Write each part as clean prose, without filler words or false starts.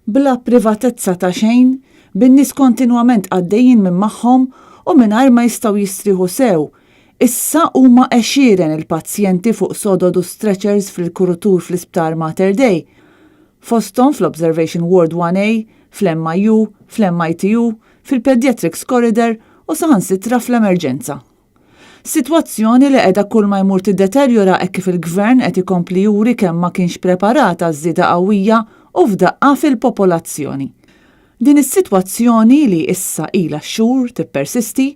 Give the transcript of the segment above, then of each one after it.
Bla privatezza ta' xejn, bin-nies kontinwament għaddejjin minn magħhom u mingħajr ma jistgħu jistrieħu sew. Issa huma għexieren il-pazjenti fuq sodod u stretchers fil-kurutur fl-Isptar Mater Dei. Fosthom fl-Observation Ward 1A, fl-MIU, fl-MITU, fil-Pediatrics Corridor u saħansitra fl-Emerġenza. Sitwazzjoni li qiegħda kulma jmur tiddeterjora hekk kif il-Gvern qed ikompli juri kemm ma kienx preparat għaż-żieda qawwija u f'daqqa fil-popolazzjoni. Din is-sitwazzjoni li issa ilha x-xhur tippersisti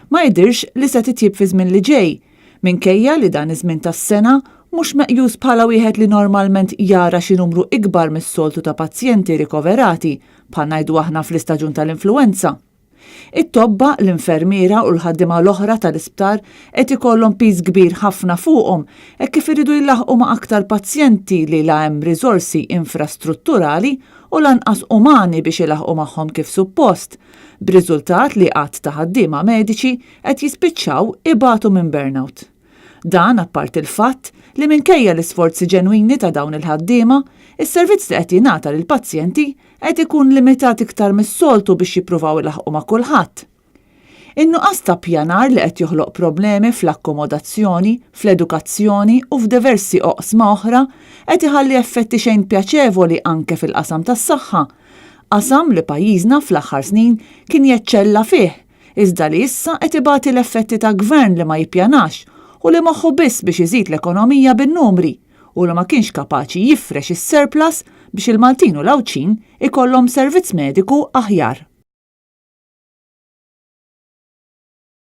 ma jidhirx li se titjieb fiż-żmien li ġej, minkejja li dan iż-żmien tas-sena mhux meqjus bħala wieħed li normalment jara xi numru ikbar mis-soltu ta' pazjenti rikoverati bħal ngħidu aħna fl-istaġun tal-influwenza. It-tobba, l-infermiera u l-ħaddiema l-oħra tal-isptar qed ikollhom piż kbir ħafna fuqhom hekk kif iridu jlaħħqu ma' aktar pazjenti li la hemm riżorsi infrastrutturali u lanqas umani biex ilaħħqu magħhom kif suppost, b'riżultat li għadd ta' ħaddiema mediċi qed jispiċċaw ibatu minn burnout. Dan apparti l-fatt li minkejja l-isforzi ġenwini ta' dawn il-ħaddiema, is-servizz li qed jingħata lill-pazjenti qed ikun limitat iktar mis-soltu biex jippruvaw ilaħħqu ma' kulħadd. In-nuqqas ta' ppjanar li qed joħloq problemi fl-akkomodazzjoni, fl-edukazzjoni u f'diversi oqsma oħra qed iħalli effetti xejn pjaċevoli anke fil-qasam tas-saħħa, qasam li pajjiżna fl-aħħar snin kien jeċċella fih iżda li issa qed ibati l-effetti ta' gvern li ma jippjanax u li moħħu biss biex iżid l-ekonomija bin-numri u li ma kienx kapaċi jifrex is-surplus biex il-Maltin u l-Għawdxin ikollhom servizz mediku aħjar.